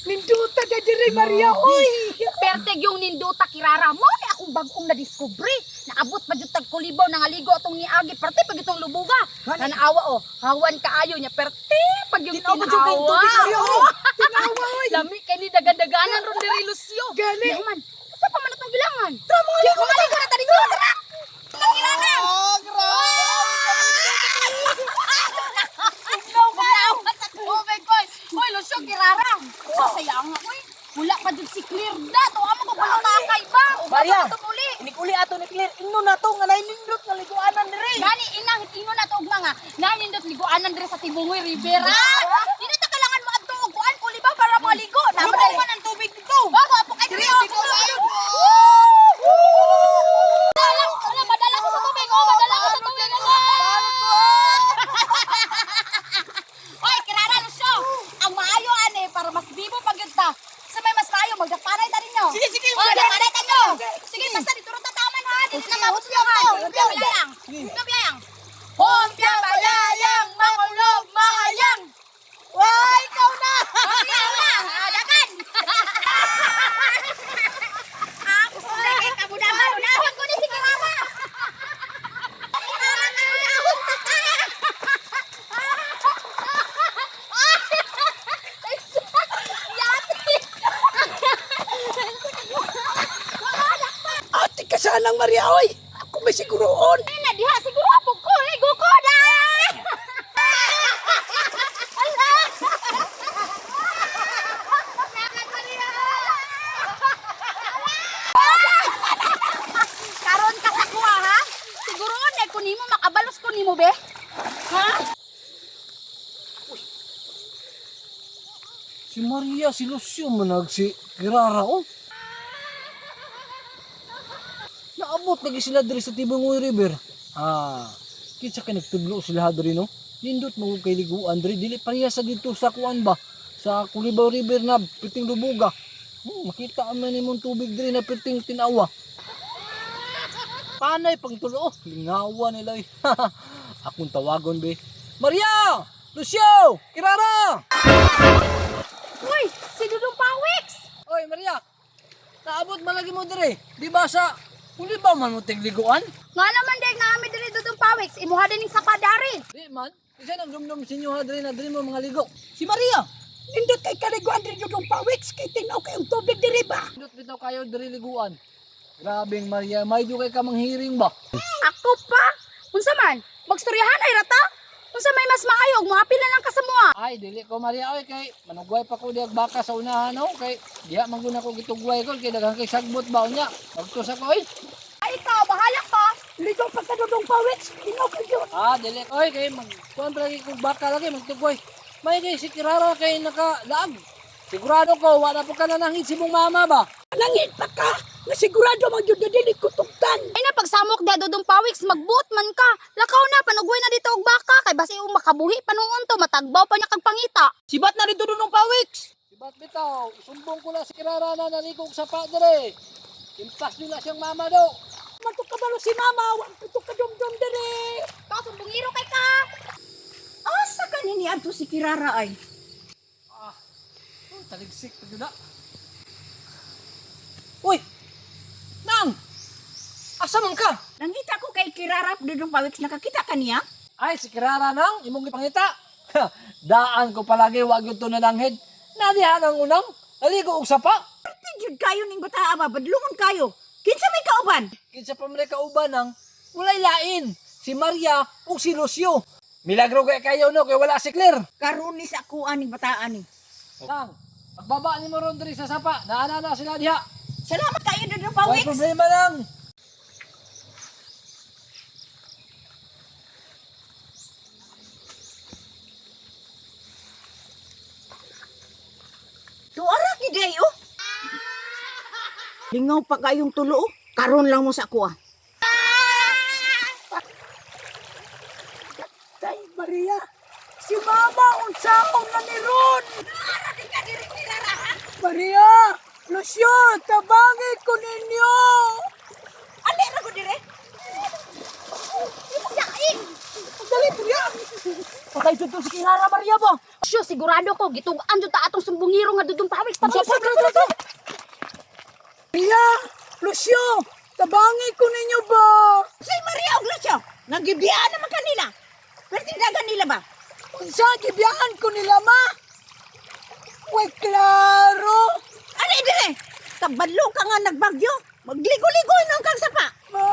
Ninduta na diri, Maria, oy! Perteg yung ninduta kirara mo ni akong bagong na-discovery. Naabot pa jud tag kulibaw nangaligo atong niagi parte pag itong lubuga. Nanaawa oh, hawan kaayo niya perte pag yung Tinaw ba jud kayong tubig, Maria, oy? Tinawa, oy! Lami kay ni dagan-daganan ron diri Lucio. Gani. Yaman. Sa pa man atong gilangan? Tara mga ligo na ta ninyo. Tara. Tara. Oh, Gumlaw sa tubig koy. Oy Lucio kirara. Sasaya nga oy. Wala pa jud si Clear da. Tuwa mo kung palutakay ba? Ug Maria. pa muli. Inikuli ato ni Claire, ingno na to nga nainindot nga liguanan diri. Gani inang tingno na to og mga nanindot liguanan diri sa Tibungoy Rivera. Dili ta kailangan mo adto og kuan kuliba para maligo. Na Lubaw man ang tubig dito. Bago apo kay Diri, diri. dito tayo. Ala, madala ko sa tubig. Oh, madala ko sa tubig. Ala. Oy, kirara Lucio. Ang maayo ane para mas bibo pag yun ta. Sa may mas maayo magdapanay ta ninyo. Sige, sige, Oh, dapanay ta nyo. Sige, basta dito ra tataman ha. Dito na mabot siya ha. Humpya bayayang. Humpya bayayang. Humpya bayayang mangulog mahayang. Wah, ikaw na. Oh, sige, una. Ah, dagan. Ah, gusto na kay kabudangan. Unahon ko ni si Kirara. Kirara ka, unahon ta ka. Yati. Ate ka sanang, Maria, oy! Ako may siguroon! Ay, na diha siguro ako ko. Ligo ko na. Ala. Karon ka sa kuha ha? Siguro na ko nimo makabalos ko nimo be. Ha? Si Maria, si Lucio, manag si Kirara, oh. Naabot lagi sila diri sa Tibungoy River. Ah, kinsa kay nagtudlo sila diri no? Nindot mo kay liguan diri dili pareha sa dito sa kuan ba? Sa Kulibaw River na piting lubuga. Makita man nimong tubig diri na piting tinawa. Panay pang tulo, oh. Lingawa nila. Eh. Akong tawagon be. Maria! Lucio! Kirara! Uy, si Dudong Pawiks. Oy, Maria. Naabot man lagi mo dire. Di ba sa Kulibaw man mo tigliguan? Nga naman deg na ami diri Dudong Pawiks, imuha din ning sapadari. Di man. Isa nang dumdum sa inyo ha dire na dire mo mga ligo. Si Maria. Nindot kay kaliguan diri dudong pawiks kay tinaw kayong tubig diri ba? Nindot bitaw kayo dire liguan. Grabing Maria, may kay ka manghiring ba? Ako pa? Unsa man? Magstoryahan ay rata? Unsa may mas maayo og moapil na lang ka sa mua? Ay, dili ko Maria oy kay manugway pa ko diag baka sa unahan oh kay diha man gud ako gitugway ko kay daghan kay sagbot ba unya. Magtusa ko oy. Ay ikaw, bahala ka. Ligo pa ka dudong pawiks, tinaw kayo. Ah, dili oy kay mag kuan pa lagi kog baka lagi magtugway. May kay si Kirara kay nakalaag. Sigurado ko wala po ka na nangit si mong mama ba? Nangit pa ka, nga sigurado man jud na dili ko tugtan. Ay na pagsamok da Dudong Pawiks, magbuot man ka. Lakaw na panugway na dito og baka kay basi ug makabuhi pa nuon to, matagbaw pa niya kag pangita. Sibat na dito dunong pawiks. Sibat bitaw, sumbong ko na si Kirara na nalikog sa padre. Impas nila siyang mama do. Man to kabalo si mama, wa to kadumdum diri. Ikaw sumbongiro kay ka. Asa ka nini adto si Kirara ay? Ah, oh, taligsik pa yun na. Uy! Nang! Asa man ka? Nangita ko kay Kirara Dudong Pawiks, nakakita ka niya? Ay, si Kirara nang, imong gipangita. Daan ko palagi, wag yun to na langhid. Nadihan ang unang, naligo og sapa. Jud kayo ning bataa ba, badlungon kayo. Kinsa may kauban? Kinsa pa man kauban nang, walay lain. Si Maria ug si Lucio. Milagro kay kayo no, kay wala si Claire. Karon ni sa akuan ning bataa ni. Nang, pagbaba ni mo ron diri sa sapa, naana na sila diha. Salamat kayo Dudong Walay Pawiks. problema lang. Tuara gid ay oh. Lingaw pa kayong tulo oh. Karon lang mo sa akuan. Tay Maria, si mama unsaon na ni ron? Maria, Lucio, tabangi ko ninyo. Ali ra ko dire. Yaing. Dali, Maria. Patay jud to si Kirara, Maria ba? Syo, sigurado ko gitugan jud ta atong sumbongiro nga dudong pawis. Tara, Sa pa, tara, tara, tara. Maria, Lucio, tabangi ko ninyo ba? Si Maria og Lucio, nagibiyaan naman kanila. Pero tindagan nila ba? Unsa gibiyaan ko nila ma? Way klaro. Ano dire? Kabalo ka nga nagbagyo. Magligo-ligo nung kang sapa. Ma,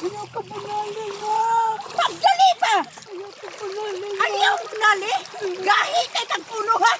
ayaw ka bunali ma. Pagdali pa. Ayaw ka bunali ma. Ayaw nali. Gahi kay kag puno ha.